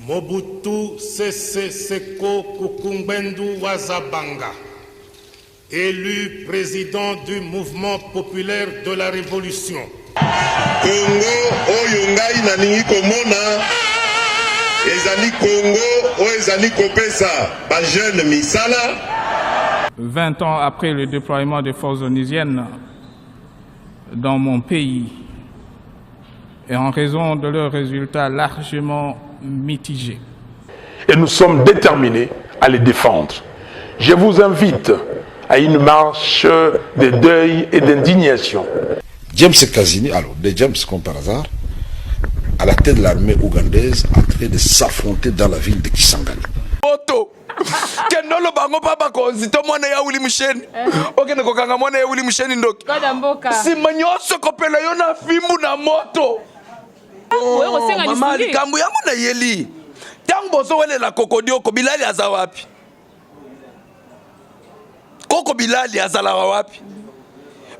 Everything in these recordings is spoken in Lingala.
Mobutu Sese Seko Kuku Ngbendu wa Za Banga, élu président du Mouvement populaire de la Révolution. Congo oyo ngai nalingi komona ezali Congo oyo ezali kopesa ba jeunes misala. 20 ans après le déploiement des forces onusiennes dans mon pays et en raison de leurs résultats largement mitigés. Et nous sommes déterminés à les défendre. Je vous invite à une marche de deuil et d'indignation. James Kazini, alors des James comme par hasard, à la tête de l'armée ougandaise, en train de s'affronter dans la ville de Kisangani. Moto kende oloba yango mpa bakonzi to mwana ya wili musheni okende kokanga mwana ya wili musheni ndoki nsima nyonso kopela yo na fimbu na moto. Mama likambo yango nayeli ntango bozowelela kokodioko bilali aza wapi? Koko bilali azalaka wapi?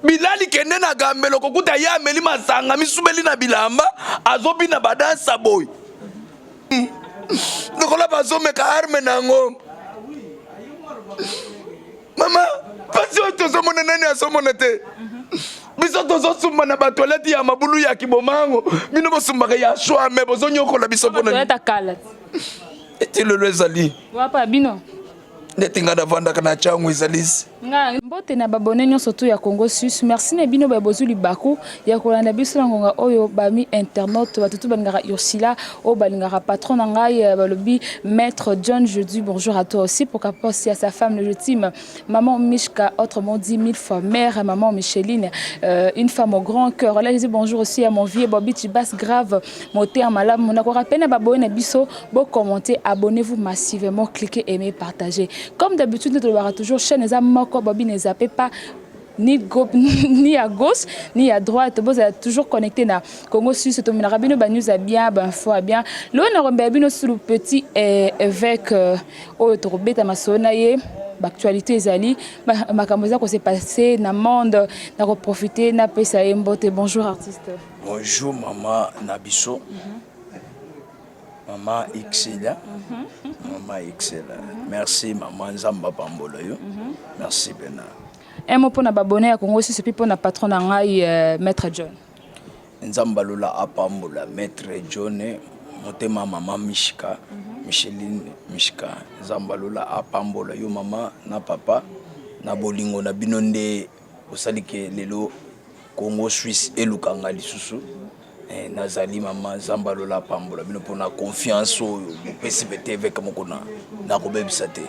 Bilali kende na gambelo kokuta ye ameli masanga misubeli na bilamba azobina badansa boye lokola bazomeka arme na yango. Mama mpasi oyo tozomona nani azomona te? Biso tozosumba na batoilette ya mabulu ya kibomango, bino bosumbaka ya shwa me bozonyokola biso mpona eti lelo ezali wapa bino neti ngai navandaka na cango ezalisi. Nga mbote na babone nyonso tu ya Congo Suisse. Merci na bino ba bozuli libaku ya kolanda biso na ngonga oyo, bami internaute, bato tu balingaka Ursula oyo balingaka patron na ngai, balobi maître John. Je dis bonjour à toi aussi, pourquoi pas aussi à sa femme légitime, maman Mishka, autrement dit mille fois mère, maman Micheline, une femme au grand cœur. Là, je dis bonjour aussi à mon vieux Bobby Chibas grave moteur malamu. Na ko rappeler na babone na biso bo commenter, abonnez-vous massivement, cliquez, aimez, partagez. Comme d'habitude, nous devons toujours chaîne eza moko, Bobby ne zappez pas ni, go, ni à gauche ni à droite. Vous êtes toujours connecté na Congo Suisse, to bino ba news à bien, ba info à bien. Lo na rombe bino sur le petit évêque oyo to beta masona ye ba actualité ezali makambo eza ko se passer na monde, na ko profiter na pesa ye mbote. Bonjour artiste. Bonjour maman na biso. Mama Xila, mama Xila. Merci maman, Nzamba pambola yo. Merci bena. Un mot pour babone ya Congo Suisse puis pour na patron na ngai, maître John. Nzamba lola apambola maître John, motema mama Mishka, Micheline Mishka. Nzamba lola apambola yo mama na papa na bolingo na bino nde osalike lelo Congo Suisse elukanga lisusu. Nazali mama Nzambe alola apambola bino mpona confiance oyo bopesi pete évêque moko na nakobebisa te.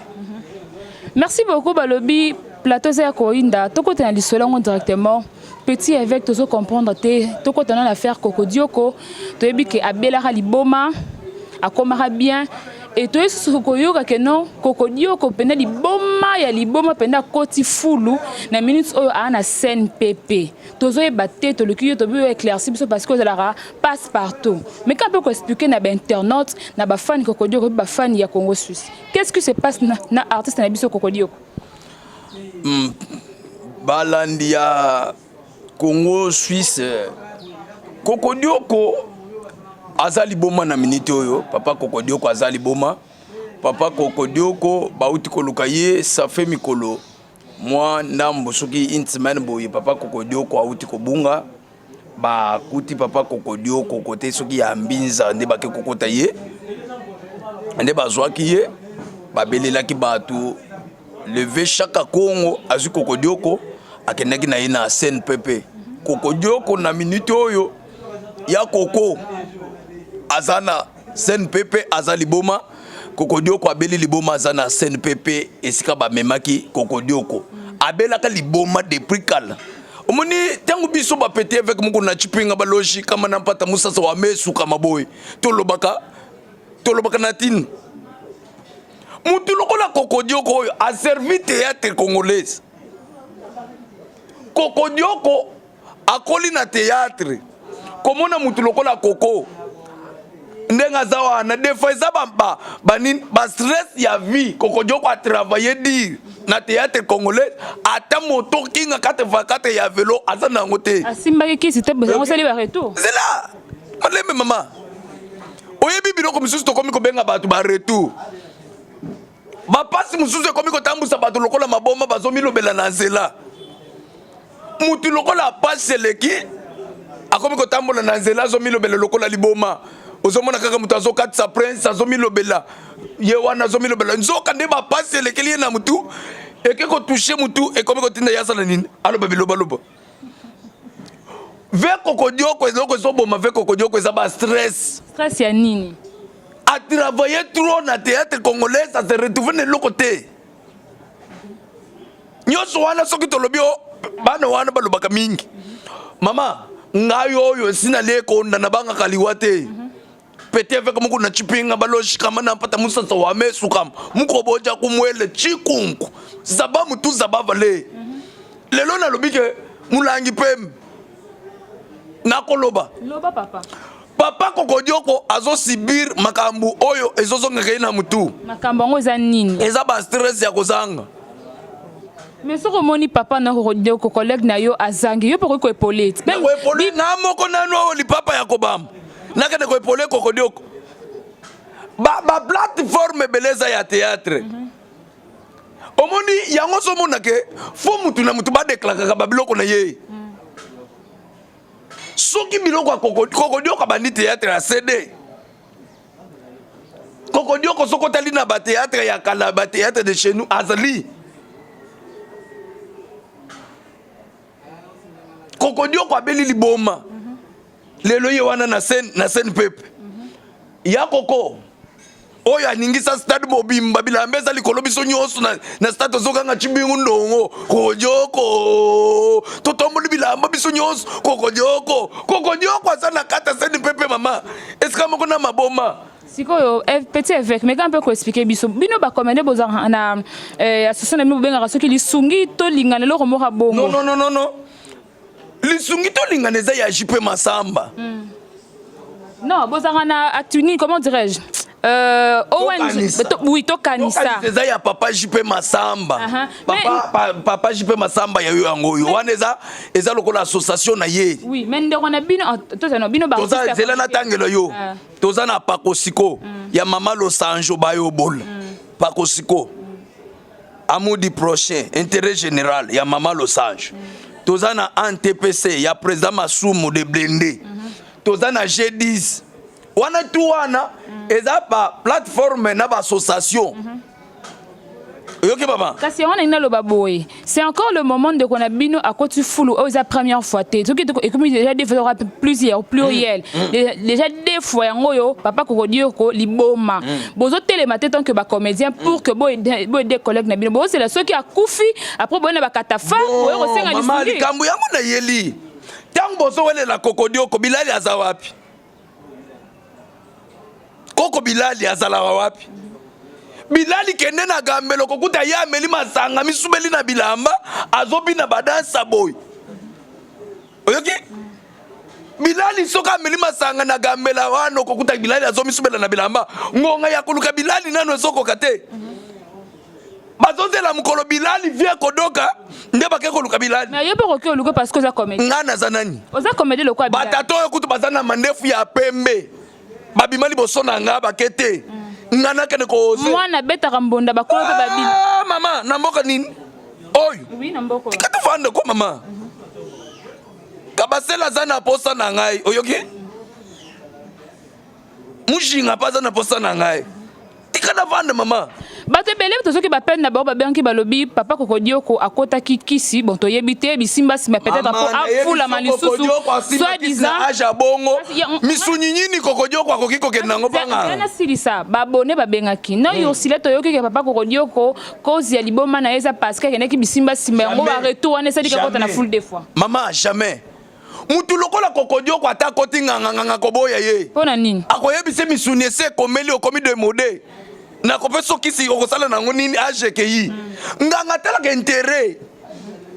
Merci beaucoup. Balobi plateau eza ya koyinda, tokota na lisolo yango directement. Petit évêque, tozo comprendre te, tokota na l'affaire Kokodioko. Toyebi ke abelaka liboma, akomaka bien et toyebi susu koyoka ke non, Kokodioko mpena liboma ya liboma mpena akoti fulu na minute oyo aa na CNPP. Tozoyeba te, toluki yo, tobi oyo éclairci biso parce que ozalaka passe partout, mais quand mpe koexpliquer na bainternaute, na bafani Kokodioko, bafani ya Congo Suisse, qu'est-ce qui se passe na artiste na biso Kokodioko? Balandi ya Congo Suisse, Kokodioko aza liboma na minute oyo. Papa Kokodioko aza liboma. Papa Kokodioko bauti koluka ye, ça fait mikolo mwa ndambo, soki une semaine boye. Papa Kokodioko auti kobunga, bakuti papa Kokodioko kote soki ya Mbinza nde bake kokota ye, nde bazwaki ye, babelelaki bato leve Chaka Kongo azwi Kokodioko, akendaki na ye na CNPP. Kokodioko na minute oyo ya koko aza na CNPP, aza liboma. Kokodioko abeli liboma, aza na CNPP esika bamemaki Kokodioko. Abelaka liboma depuis kala. Omoni ntango biso bapete évêque moko na cipinga baloji kama na mpata mosasa wa mesuka maboye, tolobaka na ntina mutu lokola Kokodioko oyo aservi théâtre congolaise. Kokodioko akoli na théâtre. Komona mutu lokola koko ndenge aza wana, des fois eza banini, bastress ya vie. Kokodioko atravaille dur na théâtre congolais, ata moto kinga 4x4 ya velo aza na yango te. Asimbaki kisi te, yango osali baretour. Zela malembe mama. Oyebi biloko misusu tokomi kobenga bato ba retour. Bapasi mosusu ekomi kotambusa bato lokola maboma, bazomilobela na nzela. Mutu lokola pasi eleki akomi kotambola na nzela, azomilobela lokola liboma. Ozomona kaka moto azokatisa prince, azomilobela ye wana, azomilobela. Nzoka nde bapasi elekeli ye na mutu, eke kotouche mutu, ekomi kotinda ye asala nini? Aloba bilobaloba. Ve kokodioko, eloko ezoboma ve kokodioko eza ba stress. Stress ya nini? A travailler trop na théâtre congolais, ça se retrouve na eloko te. Nyonso wana soki tolobi o bana wana balobaka mingi. Mama, ngai oyo esi nalie konda, nabangaka liwa te. Pete avec muku na chipinga baloshi kama na mpata musasa wa mesu kama mukoboja kumwele chikunku zaba mutu zaba vale. Lelo nalobi ke mulangi pembe nakoloba. Loba papa. Papa Kokodioko azosibir makambo oyo ezozongaka ye na mutu. Makambo yango eza nini? Eza ba stress ya kozanga. Mais soki omoni papa na Kokodioko, collègue na yo azangi, yo mpe okoki koepole te. Nakoepole nga moko nanu oyo lipapa ya kobamba. Nakende koepole Kokodioko. Ba, ba plateforme ebele eza ya théâtre. Omoni yango ozomona ke fo mutu na mutu badeklakaka babiloko na ye. Soki biloko ya Kokodioko abandi théâtre ya CD. Kokodioko soki otali na ba théâtre ya kala, ba théâtre de chez nous, azali. Kokodioko abeli liboma. Lelo ye wana na scène, na scène pepe. Ya Koko oyo aningisa stade mobimba, bilamba eza likolo, biso nyonso na, na stade tozokanga chibingu ndongo Kokodioko, totomboli bilamba biso nyonso Kokodioko. Kokodioko aza na kati ya scène pepe mama, esika moko na maboma. Sikoyo petit évêque, meka mpe koexplike biso, bino bacomédien bozalaka na association na bino bobengaka soki lisungi tolingana, eloko moko ya bongo? Non, non, non, non, non. Lisungi tolingana eza ya JP Masamba. Non, bozalaka na actuni, comment dirais-je, ONG, oui, tokanisa. Eza ya papa JP Masamba. Papa, papa JP Masamba ya yo yango oyo wana eza eza lokola association na ye. Oui, mais ndeko na bino tozala na bino ba toza nzela na tangelo yo. Toza na Pakosiko ya mama Losanjo Bayobola. Pakosiko amour du prochain, intérêt général ya mama Losanjo. Toza na ANTPC ya président Masumu de Blende. Toza na G10 wana tu wana eza ba plateforme na ba association. Oyoki mama? Kasi yango nalingi naloba boye, c'est encore le moment ndeko na bino akoti fulu oyo eza première fois te. Soki ekomi déjà deux fois, plusieurs, pluriel, déjà deux fois yango oyo papa Kokodioko liboma, bozotelema te tant que bacomédien pour que boyede collègue na bino. Bozela soki akufi, après boye na bakatafa boye kosenga mama lisungi? Likambo yango nayeli, ntango bozowelela Kokodioko, Bilali aza wapi? Koko Bilali azalaka wapi? Bilali kende na gambelo kokuta ye ameli masanga, misubeli na bilamba, azobina badansa boye. Oyoki? Bilali soki ameli masanga na gambela wana, okokuta Bilali azomisubela na bilamba. Ngonga ya koluka Bilali nano ezokoka te. Bazozela mokolo Bilali vie kodoka nde bake koluka Bilali. Mais yo mpe okoki oluka parce que oza comédien. Nga naza nani? Oza comédien lokola Bilali. Batata oyo kutu baza na mandefu ya pembe, babima liboso na nga bake te. Nga nakende koose. Mwana abetaka mbonda, bakolo mpe babina. Ah, mama, na mboka nini oyo? Oui, na mboka. Tika tofanda ko mama. Kabasele aza na posa na ngai, oyoki? Mujinga mpe aza na posa na ngai. Tika navanda mama. Bato ebele tozoki bapene na bango babengaki, balobi papa Kokodioko akotaki kisi. Bon, toyebi te bisimbasimba, peut-être po afulama lisusu soit disant. Age ya bongo, misuni nini Kokodioko akoki kokende nango banga? Nasilisa babone babengaki no Ursile. Toyoki ke papa Kokodioko, cause ya liboma na ye eza parce que akendaki bisimbasimba. Yango baretour wana esaliki akota na foule deux fois. Mama, jamais. Mutu lokola Kokodioko, ata akoti nganganganga, koboya ye. Mpo na nini? Akoyebisa misuni esi ekomeli, okomi demode, nakopesa okisi, okosala nango nini? Age ekei. Nganga atalaka intérêt.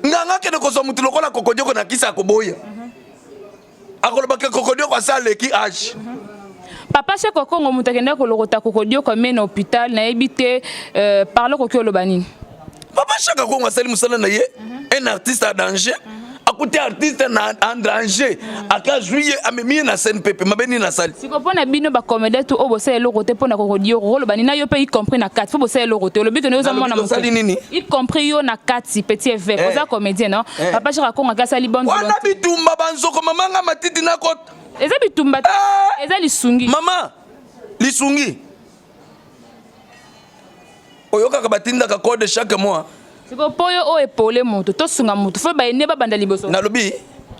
Nganga akende kozwa mutu lokola Kokodioko na kisi, akoboya, akolobaka Kokodioko asa aleki age. Papa Cheko Kongo, moto akendaki kolokota Kokodioko ame na hôpital, nayebi te parle, okoki oloba nini? Papa Chaka Kongo asali mosala na ye, un artiste à danger. Akuti artiste na en danger, akazwi ye, amemi ye na CNPP. Mabe nini nasali? Siko mpo na bino bacomédien tu oyo bosala eloko te, mpo na kokodioko koloba nini na yo mpe, y compris na kati, mpo bosala eloko te, olobi kende oza mwana Nalobi tosali nini? Y compris yo na kati, petit évêque. Eh. Oza comédien, non? Eh. Papa Shaka Kongo aki asali bonne Wana volonté. bitumba banzoko, mama nga matiti nakota. Eza bitumba te. Eh. Eza lisungi. Mama, lisungi oyokaka batindaka code chaque mois. Siko mpo yo oyo epole moto, tosunga moto, fo bayene babanda liboso. Nalobi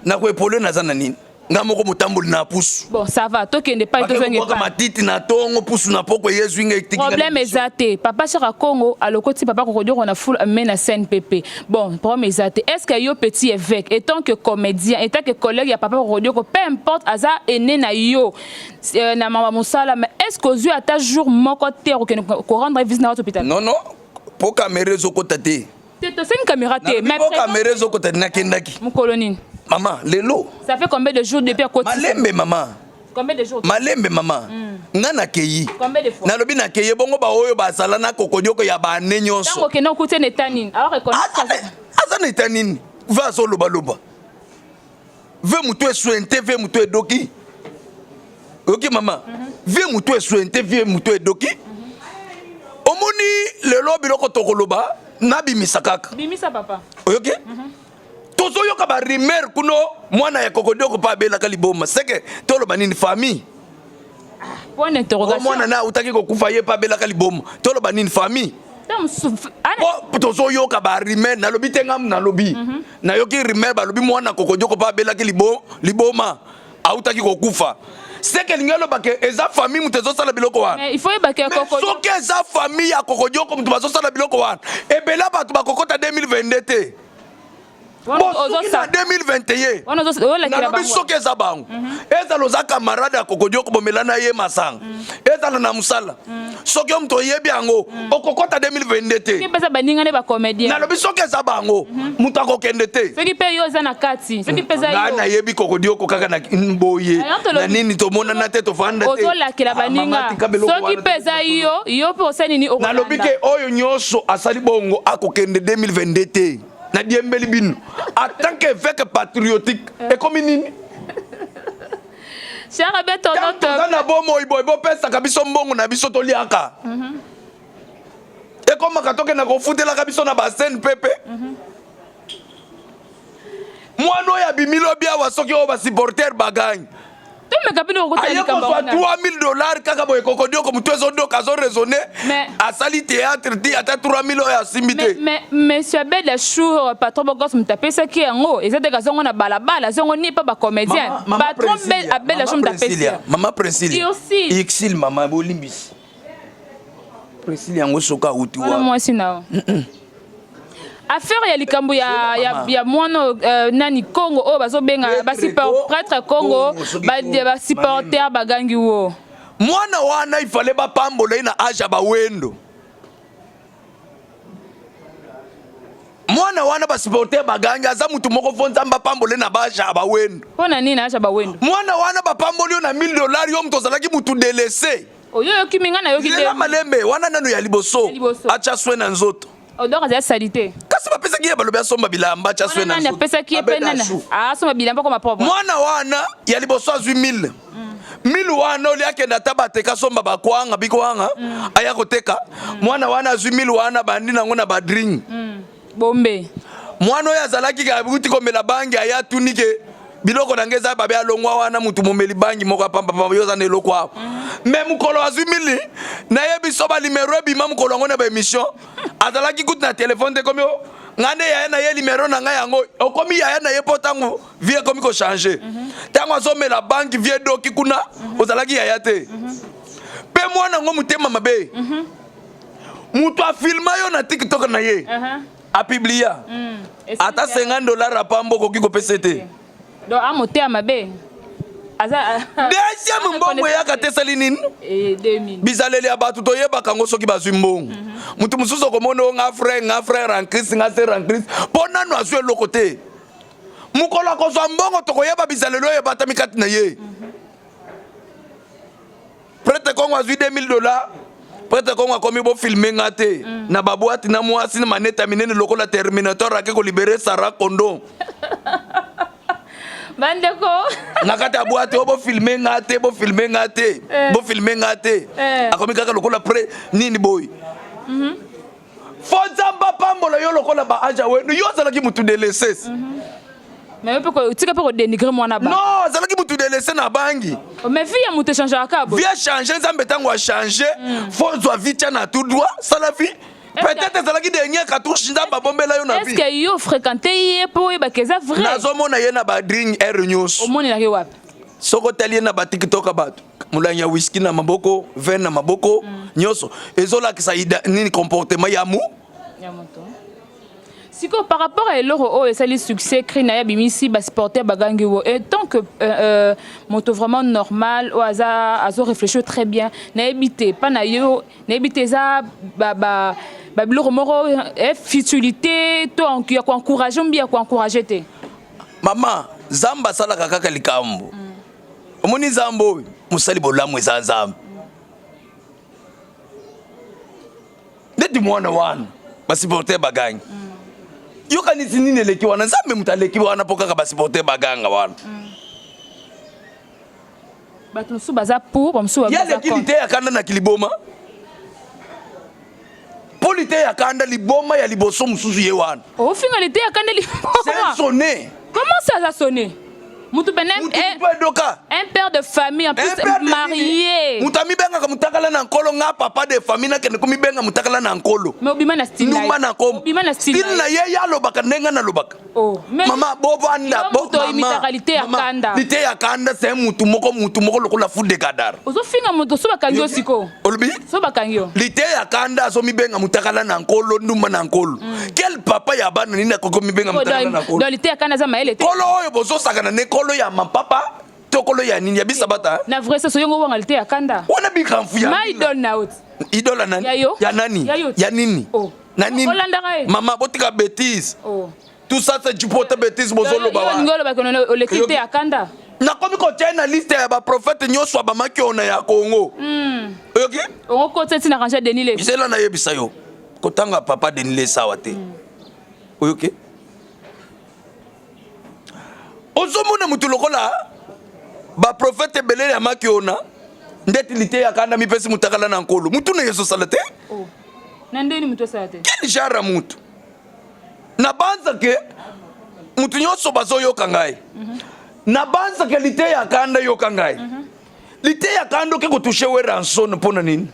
nakoepole, naza na nini? Nga moko motamboli na pusu. Bon, ça va, tokende pai, tozonge Bakobwaka epai. matiti na ntongo, pusu na poko, eyezwi nga etiki nga na Problème mission. eza te. Papa Shaka Congo alokoti papa Kokodioko na foule, ame na CNPP. Bon, problème eza te. Est ce que yo, petit évêque, étant que comédien, étant que collègue ya papa Kokodioko, peu importe aza aîné na yo na mama mosala, mais est ce que ozwi ata jour moko te okende korendre visite na hôpital? Non, non, mpo kamera ezokota te. Te, tosengi caméra te. Nalobi Mais mpo kamera ezokota te, nakendaki. Mokolo nini? Mama, lelo. Ça fait combien de jours depuis akoti? Malembe, mama. Combien de jours? Malembe, mama, nga nakei. Combien de fois? Nalobi nakei bongo, baoyo bazala na Kokodioko ya bane Ntango nyonso. okende, okuti na eta nini? Alors reconnaître. Aza na eta nini? Ve azolobaloba, ve motu eswente, ve motu edoki. Oyoki, mama? Ve motu eswente, ve motu edoki. Omoni lelo biloko tokoloba, nabimisa kaka. Bimisa, papa. Oyoki, tozoyoka barumeur kuno, mwana ya Kokodioko mpe abelaka liboma. Seke toloba nini? Famille. Point d'interrogation. Mwana na autaki kokufa, ye mpe abelaka liboma. Toloba nini? Famille. Ntango mosusu Po tozoyoka barumeur, nalobi te, ngamu nalobi, nayoki rumeur, balobi mwana Kokodioko mpe abelaki liboma, autaki kokufa. Seke elingi alobake eza famille moto ezosala biloko wana. Mais il faut yebaka ya Mais Kokodioko. Soki eza famille ya Kokodioko moto bazosala biloko wana, ebele bato bakokota 2022 te. Bon, soki na 2021 Wana ozolakela nalobi bango. soki eza bango, ezala oza camarade ya Kokodioko, bomela na ye masanga, ezala na mosala, soki yo moto oyebi yango, okokota 2022 te. Soki mpe eza baninga nde bacomédien. Nalobi soki eza bango, moto akokende te. Soki mpe yo oza na kati, soki mpe eza Ngai yo. nayebi Kokodioko kaka na boye. Ayo, tolobi- Na nini, tomonana te, tofanda te. Ozolakela Ah, mama, baninga. tika biloko Soki wana. mpe eza yo, yo mpe osali nini? Nalobi Okolanda. ke oyo nyonso asali bongo akokende 2022 te. Nadiembeli bino en tant qu'évêque patriotique, ekomi nini? Cher abeto. Tant toza na bomoi boye, bopesaka biso mbongo na biso toliaka, ekomaka tokenda kofutelaka biso na basene pepe. Mwana oyo abimi lobi awa, soki oyo basupporter bagagner, Tomeka bino kokota aye likambo kozwa wana. 3000 $ kaka boye. Kokodioko motu ezodoka, azoraisonner. Asali théâtre ti ata 3000 oyo asimbi te. Mais monsieur Abed Achour, patron bogos, moto apesaki yango, eza te kazongo na balabala, azongo ni pa bacomédien. Patron Abed Achour moto apesi. Mama Princilia. Ursile. Ursile, mama, bolimbisi. Princilia yango soki awuti Wana wa mwasi na yo, affaire ya likambo ya mwana oyo, nani, Congo oyo bazobenga Prêtre prêtre Congo. Congo, soki Congo. Basupporter bagangi wo. Mwana wana ifale bapambola ye na age ya bawendo. Mwana wana, basupporter bagangi, aza mutu moko fo Nzambe apambola ye na baage ya bawendo. Mpo na nini acha bawendo? Mwana wana bapamboli yo na 1000 $, yo moto ozalaki mutu délaissé. Oyo oyoki minga, nayoki te. Lela malembe wana nano ya liboso. Ya liboso. Atya swe na nzoto. Odor azali sali te. Kasi bapesaki ye, balobi asomba bilamba, atya swe Wana na nani nzoto. apesaki ye mpe? Abeta Nani chou. asomba bilamba koma propre? Mwana wana ya liboso azwi 1000, 1000 wana oli akende ata bateka, asomba bakwanga, bikwanga, aya koteka. Mwana wana azwi 1000 wana, bandi nango na badrink. Bombe. Mwana oyo azalaki auti komela bangi, aya atuni ke biloko na ngai eza babe. Alongwa wana mutu momeli bangi moko apambapamba, yo oza na eloko awa. Me mokolo azwi 1000, nayebi so banuméro ebima mokolo yango na baémission, azalaki kutu na telefone te. Komi o ngai nde yaya na ye, numéro na ngai yango okomi yaya na ye, mpo ntango vie ekomi kochanger, ntango azomela banki, vie doki kuna, ozalaki yaya te. Mpe mwana yango motema mabe, moto afilma yo na TikTok na ye, apublia, ata 50 $ apamba okoki kopesa te. Donc amotema mabe aza. Deuxième mbongo eyaka te, esali nini? 2000. Bizaleli ya bato toyebaka yango. Soki bazwi mbongo, moto mosusu okomona o nga frère, nga frère en Christ, nga sœur en Christ, mpo nanu azwi eloko te. Mokolo akozwa mbongo, tokoyeba bizaleli oyo ebatami kati na ye. Prêtre Kongo azwi 2000 $, prêtre Kongo akomi bofilmer nga te na baboîte na mwasi na maneta minene lokola Terminator, ake kolibérer Sara Kondo. Bandeko. Na kati ya boîte oyo bofilme nga te, bofilme nga te, Eh. bofilme nga te. Eh. Akomi kaka lokola pre nini boye. Fo Nzambe apambola yo lokola ba age ya wenu. Yo ozalaki mutu de laisses. Mais yo pe tika pe ko dénigrer mwana ba. Non, azalaki mutu de laisser na bangi. Oh, mais vie ya mutu echangeaka kaka boye. Vie achange, Nzambe ntango achange, fo ozwa vie tia na tout droit, sala vie. Peut-être ezalaki dernier cartouche Nzambe abombela yo na Est-ce vie. que yo fréquente ye po oyeba ke eza vrai? Nazomona ye na ba drink air nyonso. Omonelaki wapi? Soki otali ye na ba TikTok ya bato, molangi ya whisky na maboko, vin na maboko, nyonso ezolakisa nini comportement ya mu ya moto. Sikoyo par rapport à eloko oyo esali succès cri na ye abimisi ba supporter bagangi wo et tant que moto vraiment normal oyo aza azo réfléchir très bien nayebi te pa na yo nayebi te eza ba, ba, ba biloko moko eh, futilité to ya koencourage mbi ya koencourage te. Mama, Nzambe asalaka kaka likambo. Omoni Nzambe oyo mosali bolamu eza Nzambe. Ndeti mwana wana basupporter bagangi. Yokanisi nini eleki wana? Nzambe moto aleki wana mpo kaka basupporter baganga wana. Bato mosusu baza pour, ba mosusu Ye baza aleki contre. liteya kanda na kiliboma. Mpo liteya kanda liboma ya liboso mosusu ye wana. Ofinga liteya kanda liboma. C'est sonné. Comment ça a sonné? Mutu pene, Mutu un, mpe doka. un père de famille en plus Un père de marié. Mutu amibengaka mutakala na nkolo, nga papa de famille nakende komibenga mutakala na nkolo. Mais obima na style na ye. Ndumba na nkombo. Obima na style Style na na ye. ye, ye alobaka ndenge nalobaka. Oh, mais Mama, bovanda, Yo bo, moto mama, imitaka liteya mama, kanda. Liteya kanda, c'est mutu moko, mutu moko lokola fou de Gadar. Ozofinga moto so bakangi yo sikoyo. Olobi? So bakangi yo. Liteya kanda azomibenga mutakala na nkolo, ndumba na nkolo. Quel papa ya bana nini akoki komibenga Oh, mutakala na nkolo? donc liteya kanda aza mayele te. Nkolo oyo bozosakana ne nkolo ya mapapa to nkolo ya nini ya bisabata? Na vrai sens oyongo wanga liteya kanda. Wana bikamfu ya Ma nini? idole na yo. Idole nani? Ya yo. Ya nani? Ya yo. Ya nini? Oh. Na nini? Olandaka ye. Mama botika bêtise. Oh. Tout ça c'est du pote bêtise bozoloba Yo wana. olingi oloba ke oleki te ya kanda. Nakomi kotia na liste ya ba prophète nyonso ya bamaki ona ya Congo. Oyoki? Okokota ti na ranger Denis Lessie. Zela nayebisa yo. Kotanga papa Denis Lessie awa te. Oyoki? Ozomona mutu lokola ba prophète ebele ya maki ona ndeti liteya kanda mipesi mutakala na nkolo. Mutu na yeso sala te. Oh. Na ndeni mutu asala te. Quel genre ya mutu? Na banza ke mutu nyonso bazoyoka ngai. Na banza ke liteya kanda yoka ngai. Liteya kanda oke kotouche we ranson mpona nini?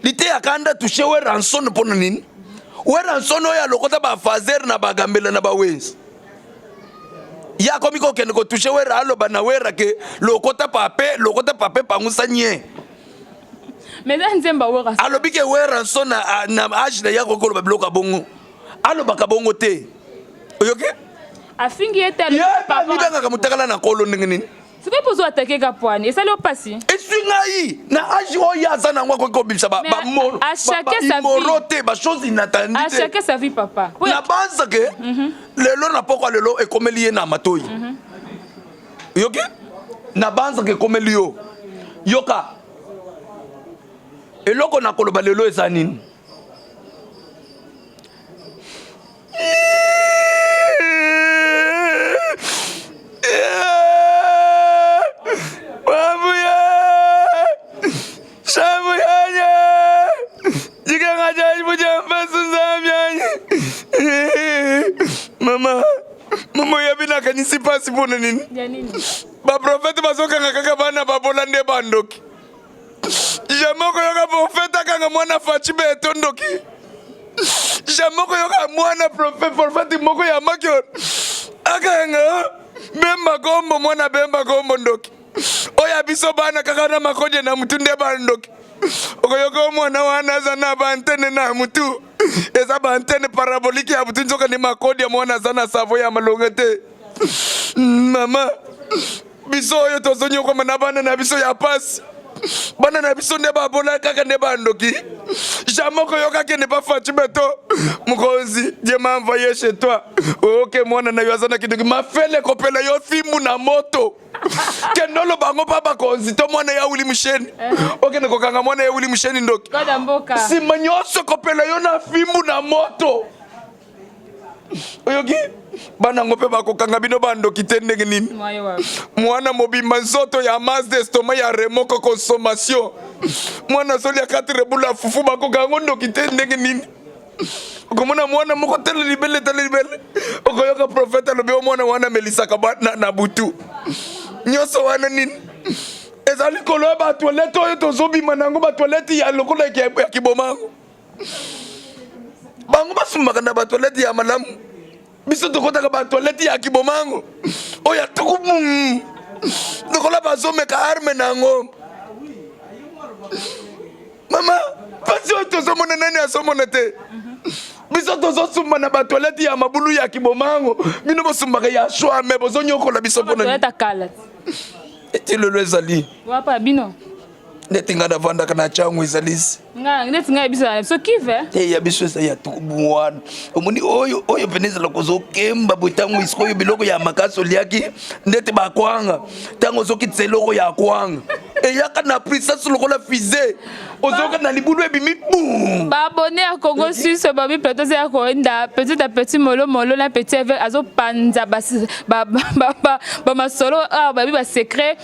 Liteya kanda touche we ranson mpona nini? We ranson oyo alokota ba fazer na bagambela na bawenzi. Ya komi kokende kotouche wera aloba na wera ke lokota pape, lokota pape pangusa nye. Mais eza nzembo ya Wera. Alobi ke Wera so na, na age na ye akoki koloba biloko ya bongo. Alobaka bongo te. Oyoki? Afingi ye te, alobi Ye papa. amibengaka mutakala na nkolo ndenge nini? Sikoyo mpo ozo atake ka pwani, esali yo pasi? Eswi ngai na age oyo ye aza nango akoki kobimisa Mais ba à chacun sa vie. immoraux te, ba choses inattendues À te. chacun sa vie, papa. Po Na banza ke lelo na pokwa lelo ekomeli ye na matoi. Yoki? Na banza ke ekomeli yo. Yoka. Eloko na koloba lelo eza nini? Mama, mama oyebi nakanisi mpasi mpona nini? Ya nini? Baprofete bazokanga kaka bana babola nde bandoki. Jamais okoyoka prophète akanga mwana Fatshi Beto ndoki. Jamais okoyoka mwana prophète moko ya Makion akanga Bemba Gombo, mwana Bemba Gombo ndoki. Oyo ya biso bana kaka na makoje na mutu nde bandoki. Okoyoka mwana wana aza na ba antenne na mutu. Eza ba antenne parabolique ya mutu nzoka ni makodi ya mwana aza na savo ya malonga te. Mama, biso oyo tozonyokoma na bana na biso ya pasi. Bana na biso nde babola kaka nde bandoki. Jamais okoyoka kende pa Fatshi Beto. Mokonzi, Dieu m'a envoyé chez toi. Oke mwana na yo aza na kindoki. Mafele kopela yo fimbu na moto. Kende oloba yango pa bakonzi to mwana ya Willy Musheni. Okende kokanga mwana ya Willy Musheni ndoki. Koda mboka. Sima nyonso kopela yo na fimbu na moto. Oyoki? Bana yango mpe bakokanga bino bandoki te ndenge nini? Mwana mobimba nzoto ya masse d'estomac ya remoko consommation. Mwana azolia 4 boules ya fufu, bakokanga yango ndoki te ndenge nini? Okomona mwana moko tala libele, tala libele, okoyoka prophète alobi o mwana wana amelisaka na, na butu. Nyonso wana nini? Eza likolo ya batoilette oyo tozobima na yango, batoilette ya lokola ya kibomango. Bango basumbaka na batoilette ya malamu, biso tokotaka batoilette ya kibomango oyo ya tuku lokola bazomeka arme na yango. Mama, pasi oyo tozomona nani azomona te? Biso tozosumba na batoilette ya mabulu ya kibomango, bino bosumbaka ya shwa, me bozonyokola biso mpona eti lelo ezali wapa bino neti ngai navandaka na cango ezali neti ngai biso na biso kive te ya biso ezali ya tukubu wana omoni oyo oyo pene ezala kozokemba boye ntango isikoyo biloko ya makasi oliaki ndeti bakwanga ntango ozokitisa eloko ya kwanga eyaka na puissance lokola fusée ozoka na libulu ebimi bum. Baabonné ya Congo Suisse babi plateau ya koenda petit à petit molo molo na petit avec azopanza ba ba ba ba, ba masolo ah babi ba secret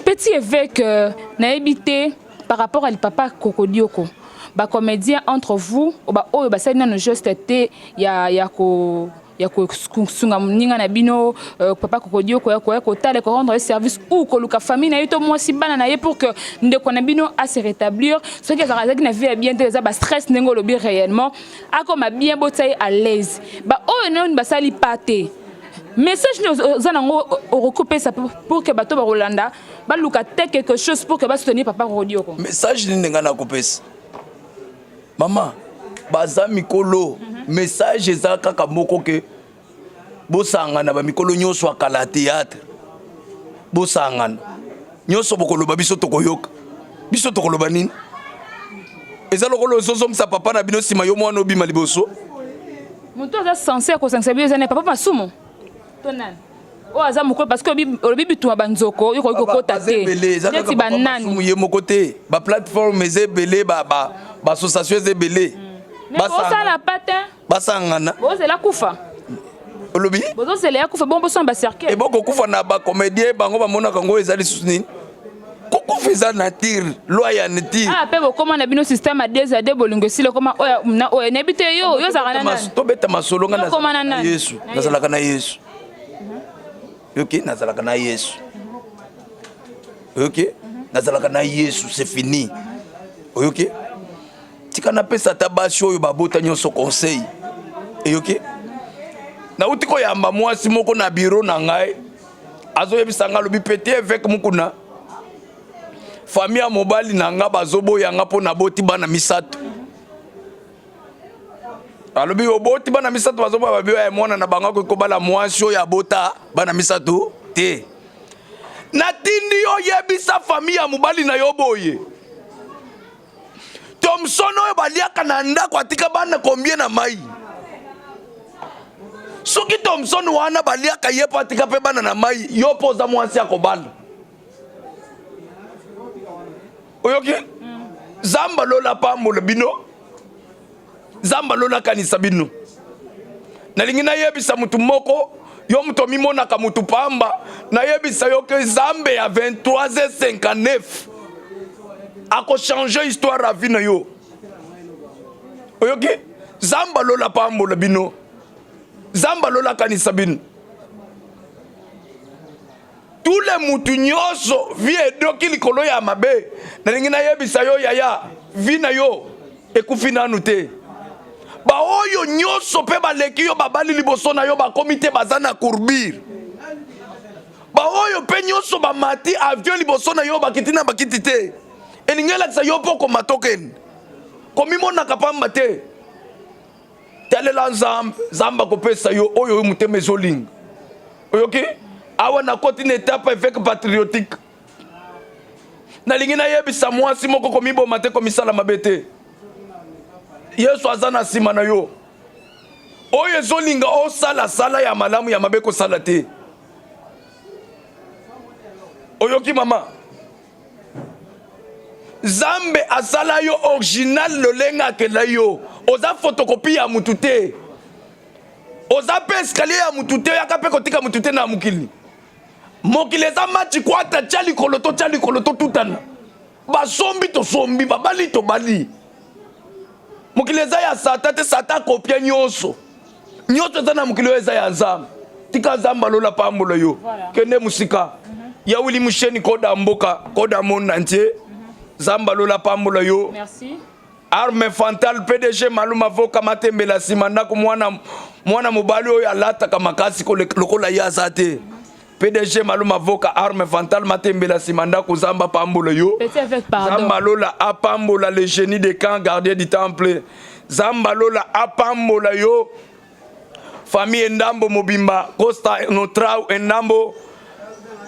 petit évêque euh, nayebi te par rapport à papa Kokodioko ba comédien entre vous ba oyo basali nano geste te ya ya ko ya kosunga moninga na bino euh, papa Kokodio koya koya kotala ko rendre service ou koluka famille na ye to mwasi bana na ye pour que ndeko na bino a se rétablir soki azalaka azalaki na vie ya bien te eza ba stress ndenge olobi réellement akoma bien botia ye à l'aise ba oyo nani basali pa te message nini oza nango okoki kopesa pour que bato bakolanda baluka te quelque chose pour que basoutenir papa Kokodioko? Message nini ngai nakopesa mama? Baza mikolo, message eza kaka moko ke bosangana bamikolo nyonso ya kala ya théâtre, bosangana nyonso, bokoloba biso tokoyoka. Biso tokoloba nini? Eza lokola ozozongisa papa na bino nsima, yo mwana obima liboso. Moto aza censé ya kosangisa bino eza na papa Masumu to nani oyo aza mokolo? Parce que olobi bituma banzoko yo koki kokota te neti banani. Ye moko te, baplateforme eza ebele, baassociation eza ebele. Bosala pa te. Basangana. Bozela kufa. Olobi? Bozozela ya kufa bongo bosala bacercueil. Eboko kufa na bacomédien, bango bamonaka yango eza lisusu nini? Kokufa eza nature, loi ya nature. Ah, mpe bokóma na bino système ya 2 à 2, bolingo esili, okóma oyo na oyo nayebi te. Yo yo ozalaka na nani? Tobeta masolo. Nga Okóma na nani? Yesu, nazalaka na Yesu. Yoki, nazalaka na Yesu. Oyoki, nazalaka na Yesu, c'est fini. Oyoki, tika napesa ata basi oyo babota nyonso conseil. Eyoki, nauti koyamba mwasi moko na biro na ngai, azoyebisa nga, alobi: "Petit évêque Mukuna, famille ya mobali na nga bazoboya nga mpo naboti bana misato." Alobi: "Oboti bana misato, bazoboya." Babi ya mwana na bango akoki kobala mwasi oyo abota bana misato te. Natindi yo yebisa famille ya mobali na yo boye: Thomson oyo baliaka na ndako atika bana combien na mai? Soki Thomson wana baliaka ye mpo atika mpe bana na mai, yo mpo oza mwasi ya kobala. Oyoki? Zamba lola pambola bino, Zamba lola kanisa bino. Nalingi nayebisa mutu moko, yo moto omimonaka mutu pamba, nayebisa yo ke Nzambe ya 23h59 akochange histoire ya vie na yo. Oyoki? Zamba lola pambola bino, Zamba lola kanisa bino. Tule mutu nyonso vie edoki likolo ya mabe, nalingi nayebisa yo yaya, vie na yo ekufi nanu te. Baoyo nyonso mpe baleki yo, babali liboso na yo, bakomi te, baza na courbure. Baoyo mpe nyonso bamati avion liboso na yo, bakiti na bakiti te. Elingi elakisa yo mpo okoma tokende komimonaka pamba te. Talela Nzambe, Nzambe akopesa yo oyo oyo motema ezolinga. Oyoki? Awa nakoti na etape évêque patriotique. Nalingi nayebisa mwasi moko: komiboma te, komisala mabe te. Yesu aza na nsima na yo. Oyo ezolinga osalasala ya malamu, ya mabe kosala te. Oyoki mama? Nzambe asala yo original lolenge akela yo, oza photocopie ya mutu te. Oza mpe escalier ya mutu te, oyaka mpe kotika mutu te na mokili. Mokili eza match kwata, tia likolo to tia likolo to tutana. Basombi tosombi, babali tobali. Mokili eza ya Satan te, Satan akopia nyonso. Nyonso eza na mokili oyo eza ya Nzambe. Tika Nzambe alola pambola yo. Kende mosika. Ya Willy Musheni koda mboka, koda monde entier. Nzambe alola pambola yo. Merci. Arme Fantal PDG Maluma Voka Matembela nsima ndako mwana mwana mobali oyo alataka makasi lokola ye aza te. PDG Maluma Voka Arme Fantal Matembela nsima ndako Nzambe apambola yo. Petit avec pardon. Nzambe alola apambola le génie de camp gardien du temple. Nzambe alola apambola yo. Famille Endambo mobimba Costa Notrau Endambo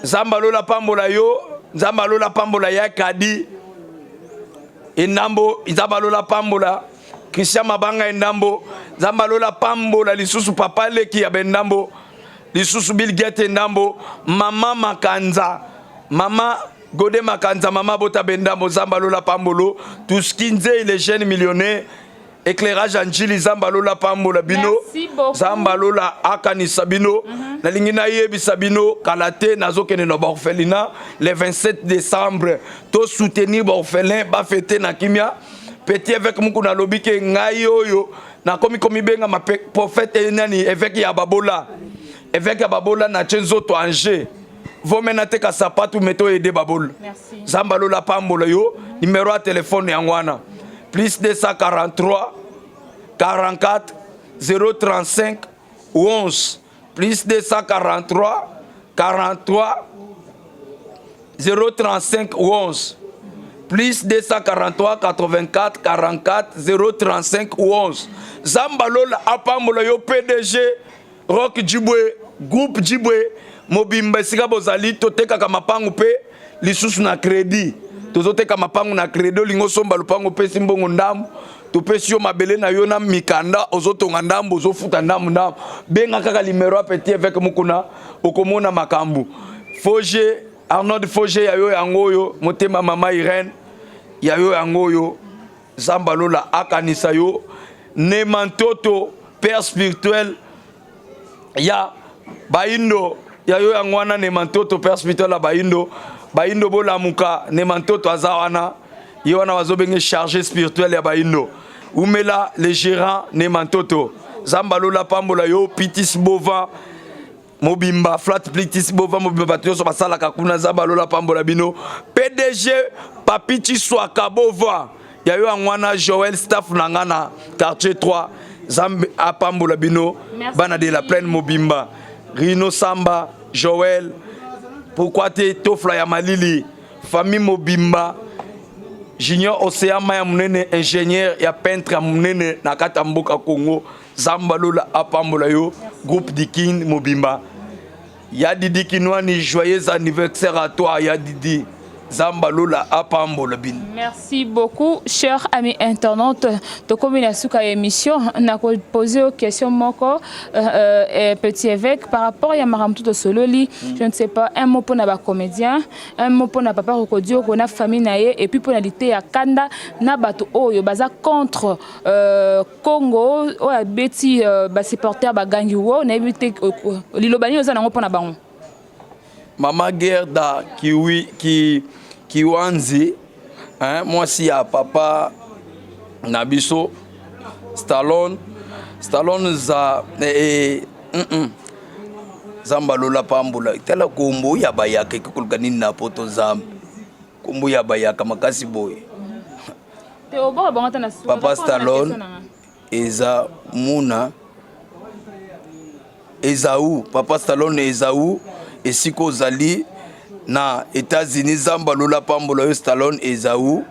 Nzambe alola pambola yo. Nzambe alola pambola ya Kadi Endambo Nzambe alola pambola Christian Mabanga Endambo Nzambe alola pambola lisusu papa leki ya Bendambo lisusu Bill Gates Endambo mama Makanza mama Gode Makanza mama bota Bendambo Nzambe alola pambolo Tuski Nzei le jeune millionnaire éclairage ya njili nzambe alola pambola bino nzambe alola akanisa bino mm -hmm. nalingi nayebisa bino kala te nazokende na baorphelinat le 27 décembre to soutenir baorphelin bafete na kimia petit évêque mukuna alobi ke ngai oyo nakomi komibenga prophète nani évêque ya babola évêque ya babola natie nzoto ange vome nateka sapatu me toyede babola nzambe alola pambola yo numero ya telefone yango wana plus 243 44 035 11 plus 243 43 035 11 plus 243 84 44 035 11 Zamba Lola apambola yo PDG Rock Djibwe groupe Djibwe mobimba esika bozali totekaka mapangu mpe lisusu na credit tozoteka mapangu na credit olingi osomba lopango opesi mbongo ndambo topesi yo mabele na yo na mikanda ozotonga ndambo ozofuta ndambo ndambo benga kaka limero ya petit évêque mukuna okomona makambo foge arnold foge ya yo yango oyo motema mama irene ya yo yango oyo zamba lola akanisa yo nema ntoto père spirituel ya baindo ya yo yango wana nema ntoto père spirituel ya baindo baindo bolamuka nema ntoto aza wana ye wana bazobenge chargé spirituel ya baindo umela le gérant nema ntoto zamba lola pambola yo pitis bova mobimba flat plitis bova mobimba bato nyonso basalaka kuna zamba lola pambola bino pdg papi chiswaka bova ya yo yango wana joel staff na nga na quartier 3 zambe apambola bino bana de la plaine mobimba rino samba joel pourquoi te tofla ya malili famille mobimba junior océan maya monene ingénieur ya peintre ya monene na kati ya mboka congo zamba lola apambola yo groupe dikin mobimba ya didi kinwani joyeux anniversaire à toi ya didi zamba lola apambola bino merci beaucoup cher ami internaute tokomi na suka ya émission nakopose yo question moko euh, euh, petit évêque par rapport ya makambo to tosololi mm. je ne sais pas un mot mpona bacomédien un mot mpona papa kokodioko na famille na ye et puis mpona liteya kanda na bato oyo baza contre euh, Congo oyo abeti euh, ba supporters bagangi wo nayebi te euh, liloba nini oza nango mpo na bango mama gerda kiwi, ki, kiwanzi hein, mwasi ya papa na biso stallone stallone za eh, eh, mm -mm. zamba lola pambola tala kombo ya bayaka ekokoluka nini na poto zambe kombo ya bayaka makasi boye Papa Stallone eza muna Ezau Papa Stallone Ezau esika ozali na États-Unis Nzambe alola apambola yo Stallone Ezau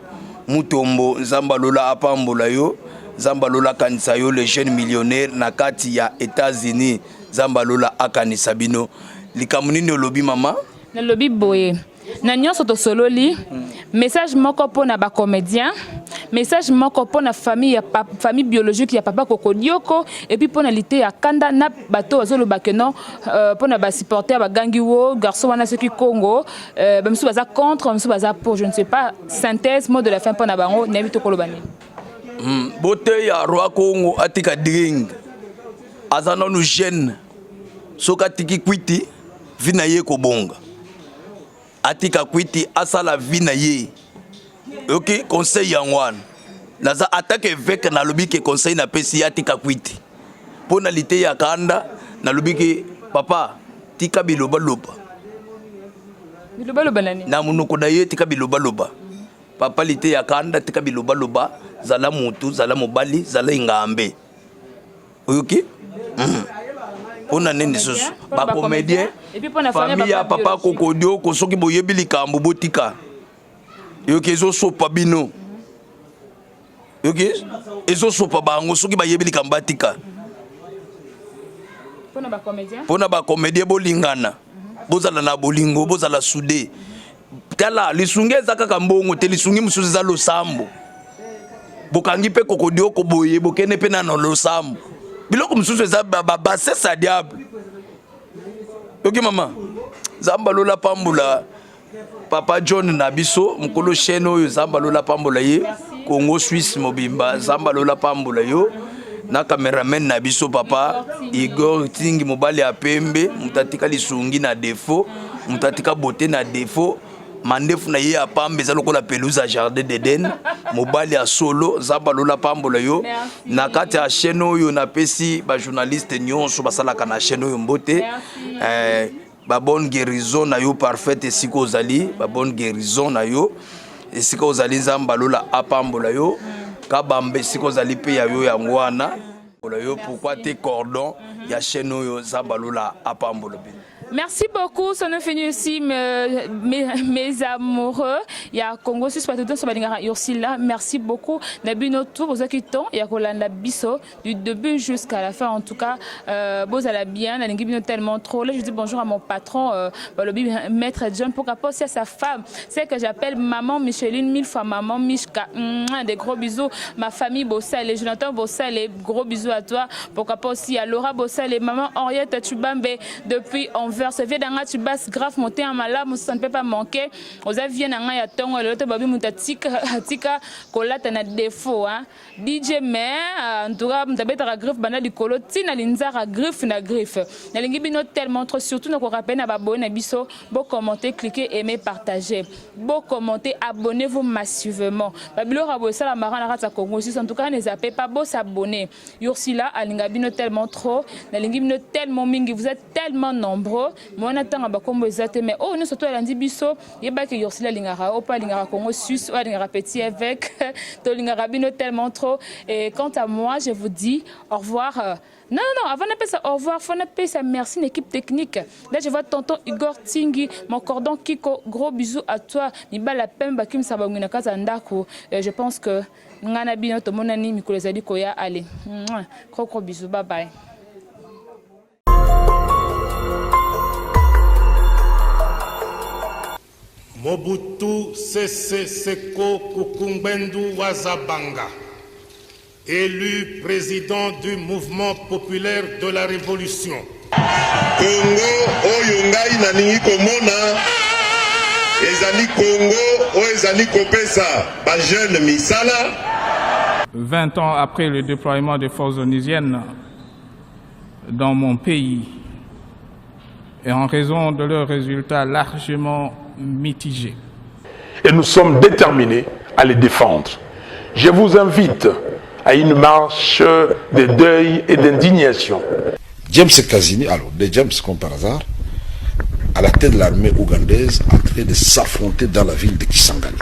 Mutombo Nzambe alola apambola yo Nzambe alola akanisa yo le jeune millionnaire na kati ya États-Unis Nzambe alola akanisa bino likambo nini olobi mama nalobi boye na nyonso tosololi message moko mpo na bacomédien message moko mpo na famille, ya pa, famille biologique ya papa kokodioko et puis mpo na lite ya kanda na bato bazoloba ke non euh, mpo na basupporter bagangi wo garçon wana soki congo euh, bamisusu baza contre bamisusu baza pour je ne sais pas synthèse mot de la fin mpo na bango nayebi tokoloba nini mm, boteya roi congo atika drink Aza nanu jeune, soki atiki kwiti vie na ye ekobonga. Atika kwiti asala vie na ye. Oyoki conseil yango wana. Naza atake évêque, nalobi ke conseil napesi ye atika kwiti. Mpo na liteya kanda nalobi ke papa tika bilobaloba. Bilobaloba na nini? Na monoko na ye tika bilobaloba. Papa liteya kanda tika bilobaloba, zala mutu, zala mobali, zala engambe. Oyoki? Mpo na nini lisusu bacomédien famille ya papa Kokodioko, soki boyebi likambo botika. Yoki ezosopa bino, yoki ezosopa bango, soki bayebi likambo batika. Mpo na bacomédien bolingana, bozala na bolingo, bozala soudé. Tala, lisungi eza kaka mbongo te, lisungi mosusu eza losambo. Bokangi mpe Kokodioko boye, bokende mpe nano losambo. Biloko mosusu eza babassesse ya diable. Yoki mama, Nzambe alola pambola papa John na biso, mokolo chaîne oyo, Nzambe alola pambola ye, Congo Suisse mobimba, Nzambe alola pambola yo na cameraman na biso papa Igor Tingi, mobali ya pembe, moto atika lisungi na défaut, moto atika beauté na défaut. Mandefu na ye ya pambe eza lokola pelouse ya jardin d'Eden. Mobali ya solo, Nzambe alola pambola yo. Na kati ya chaîne oyo napesi bajournaliste nyonso basalaka na chaîne oyo mbote. Ba bonne guérison na yo parfaite esika ozali, ba bonne guérison na yo esika ozali, Nzambe alola apambola yo. Kabamba esika ozali mpe ya yo yango wana yo, pourquoi te cordon ya chaîne oyo, Nzambe alola apambola bino. Merci beaucoup, ça nous finit aussi mes amoureux. Il y a Congo Suisse, partout dans Ursula. Merci beaucoup. Na bino tout, vous qui temps, il y a kolanda biso du début jusqu'à la fin. En tout cas, bozala bien, na bino tellement trop. Là, je dis bonjour à mon patron, balobi maître John, pour aussi à sa femme, c'est que j'appelle maman Micheline, mille fois maman Mishka. Des gros bisous. Ma famille Bossal et Jonathan Bossal, et gros bisous à toi. Pourquoi pas aussi à Laura Bossal et maman Henriette Tubambe depuis Anvers. Viens dans tu basse grave monter en malamu, ça ne peut pas manquer. Oza vieux na ya tongo le babi muta tika tika kolata na défaut hein. DJ mais en tout cas mutabetaka griffe banda likolo tina linzaka griffe na griffe. Nalingi bino tellement trop, surtout na ko rappeler na ba na biso, bo commenter, cliquer, aimer, partager. Bo commenter, abonnez-vous massivement. Babilo rabo sala marana rata Congo en tout cas ne zappez pas, bo s'abonner. Ursula alinga bino tellement trop, nalingi bino tellement mingi, vous êtes tellement nombreux. Moi natanga bakombo eza te, mais oh nyonso to alandi biso, yebaki Ursula alingaka opa, alingaka Congo Suisse, oyo alingaka petit évêque, tolingaka bino tellement trop. Et quant à moi, je vous dis au revoir. Non, non, non, avant d'appeler ça au revoir, faut appeler ça merci l'équipe technique. Là, je vois tonton Igor Tingi, mon cordon Kiko, gros bisous à toi. Mibala Pemba Kim Sabangina Kazandako. Je pense que ngana bino tomonani mikolo ezali koya. Allez, gros gros bisous, bye bye. Mobutu Sese Seko Kuku Ngbendu wa Za Banga, élu président du mouvement populaire de la Révolution. Congo oyo ngai nalingi komona ezali Congo oyo ezali kopesa bajeune misala. 20 ans après le déploiement des forces onusiennes dans mon pays et en raison de leurs résultats largement mitigés. Et nous sommes déterminés à les défendre. Je vous invite à une marche de deuil et d'indignation. James Kazini, alors des James comme par hasard, à la tête de l'armée ougandaise, en train de s'affronter dans la ville de Kisangani.